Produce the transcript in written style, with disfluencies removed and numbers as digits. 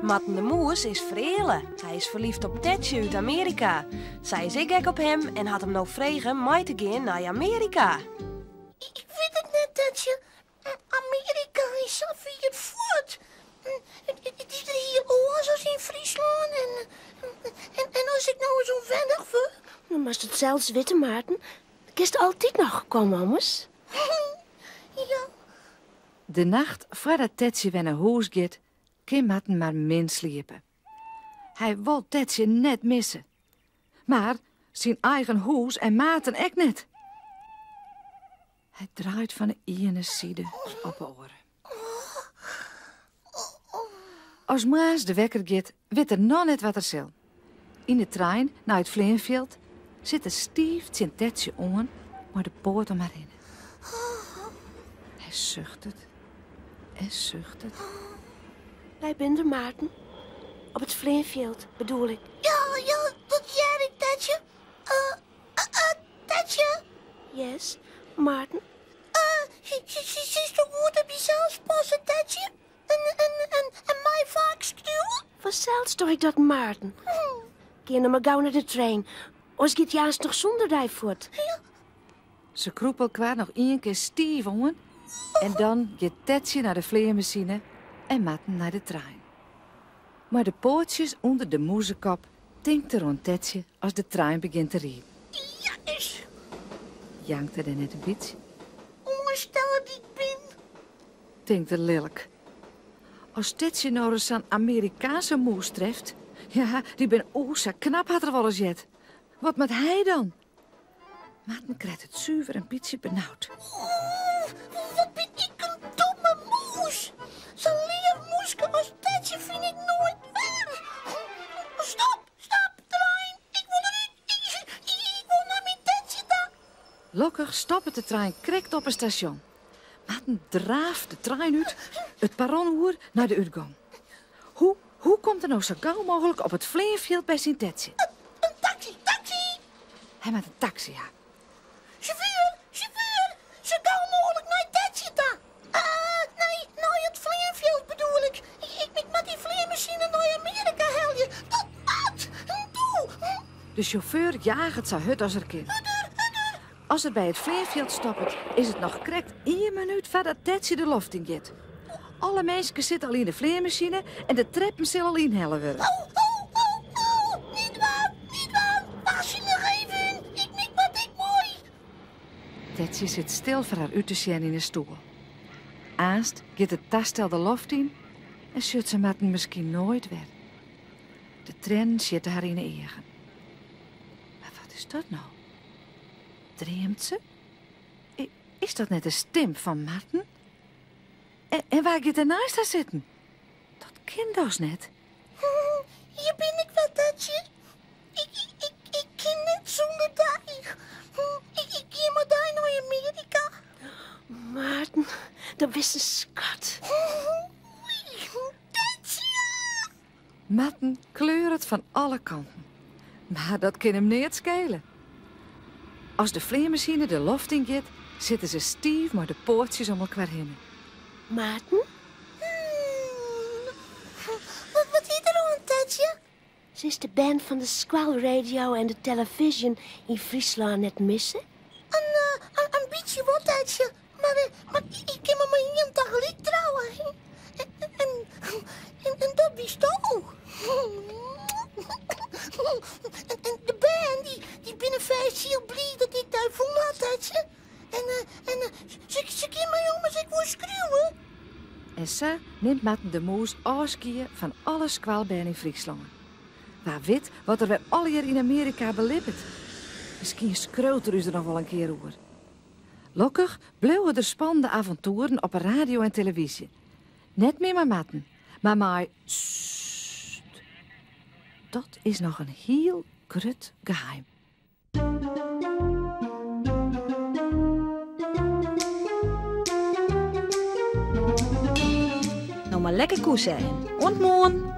Marten de Moes is fereale. Hy is ferlyfd op Tetsje út Amearika. Sy is ek gek op him en hat him no frege mei te gean nei Amearika. Ik wit it net, Tetsje. Amearika is sa fier fuort. It is der hiel oars as yn Fryslân. En, en, en as ik no ris ûnwennich wurd? Dan moatst it sels witte, Maarten. Kinst altyd noch komme, ommers. Ja. De nacht foardat Tetsje wer nei hûs giet, kin Marten mar min sliepe. Hy wol Tetsje net misse. Mar syn eigen hûs en maten ek net. Hy draait fan 'e iene side op 'e oare. As moarns de wekker giet, wit er noch net wat er sil. Yn de trein nei it fleanfjild sit er stiif tsjin Tetsje oan mei de poat om har hinne. Hy suchtet en suchtet. Wy binne der, Maarten. Op it fleanfjild, bedoel ik. Ja, ja, dat hear ik, Tetsje. Uh, uh, Tetsje? Yes, Maarten? Silsto goed op dysels passe, Tetsje? En, en, en, en my faak skriuwe? Fansels doch ik dat, Maarten. Gean no mar gau nei de trein. Oars giet hy aanst noch sûnder dy fuort. Ja. Se krûpe elkoar noch ien kear stiif oan en dan giet Tetsje nei de fleanmasine en Marten nei de trein. Mei de poatsjes ûnder de mûzekop tinkt er oan Tetsje as de trein begjint te riden. Jakkes! Jankt er dêr net in bytsje? Oansteller dy't ik bin! Tinkt er lilk. As Tetsje no ris sa'n Amerikaanse mûs treft, ja, dy bin o sa knap hat er wolris heard. Wat moat hy dan? Marten krijt it suver in bytsje benaud. Oeh, wat bin ik in domme mûs! Sa'n leaf mûske as Tetsje fyn ik noait wer. Stop, stop, trein! Ik wol derút! Ik wol nei myn Tetsje ta! Lokkich stoppet de trein krekt op in stasjon. Marten draaft de trein út, it perron oer nei de útgong. Hoe, hoe komt er no sa gau mooglik op it fleanfjild by syn Tetsje? In taksy, taksy! Hy moat in taksy ha. Sjauffeur, sjauffeur, sa gau mooglik nei Tetsje ta. Uh, nee, nei it fleanfjild bedoel ik. Ik, ik moat dy fleanmasine nei Amearika helje. Dat moat! Doe! De sjauffeur jaget sa hurd as er kin. As er by it fleanfjild stoppet, is it noch krekt ien minút foardat Tetsje de loft yn giet. Alle minsken sitte al yn de fleanmasine en de treppen sille al ynhelle wurde. Ho, ho, ho, ho! Niet dwaan, niet dwaan! Wachtsje noch even, ik mik wat ik moai. Tetsje sit stil foar har út te sjen yn 'e stoel. Aanst giet it tastel de loft yn en sjocht se Marten miskien noait wer. De triennen sjitte har yn 'e eagen. Mar wat is dat no? Dreamt se? Is dat net de stim fan Marten? En wa giet der neist har sitten? Dat kin dochs net? Hjir bin ik wer, Tetsje. Ik, ik, ik kin net sûnder dy. Ik, ik gean mei dy nei Amearika. Maarten, dat bist in skat. Tetsje! Marten kleuret fan alle kanten. Mar dat kin him neat skele. As de fleanmasine de loft yn giet, sitte se stiif mei de poatsjes om elkoar hinne. Maarten? Wat, wat is der oan, Tetsje? Silst de bern fan de skoalradio en de televyzje yn Fryslân net misse? In, uh, in bytsje wol, Tetsje. Mar, eh, mar ik kin mar mei ien tagelyk trouwe. En, en, en, en dat bisto. En, en de bern, dy, dy binne fêst hiel bliid dat ik dy fûn ha, Tetsje. En, eh, en eh, se, se kin my ommers ek wol skriuwe. En sa nimt Marten de Moes ôfskie fan alle skoalbern yn Fryslân. Wa wit wat er wer allegear yn Amearika belibbet. Miskien skriuwt er ús der noch wol in kear oer. Lokkich bliuwe der spannende avontoeren op 'e radio en televyzje. Net mear mei Marten, mar mei Sst. Dat is noch in hiel grut geheim. No mar lekker koese en oant moarn!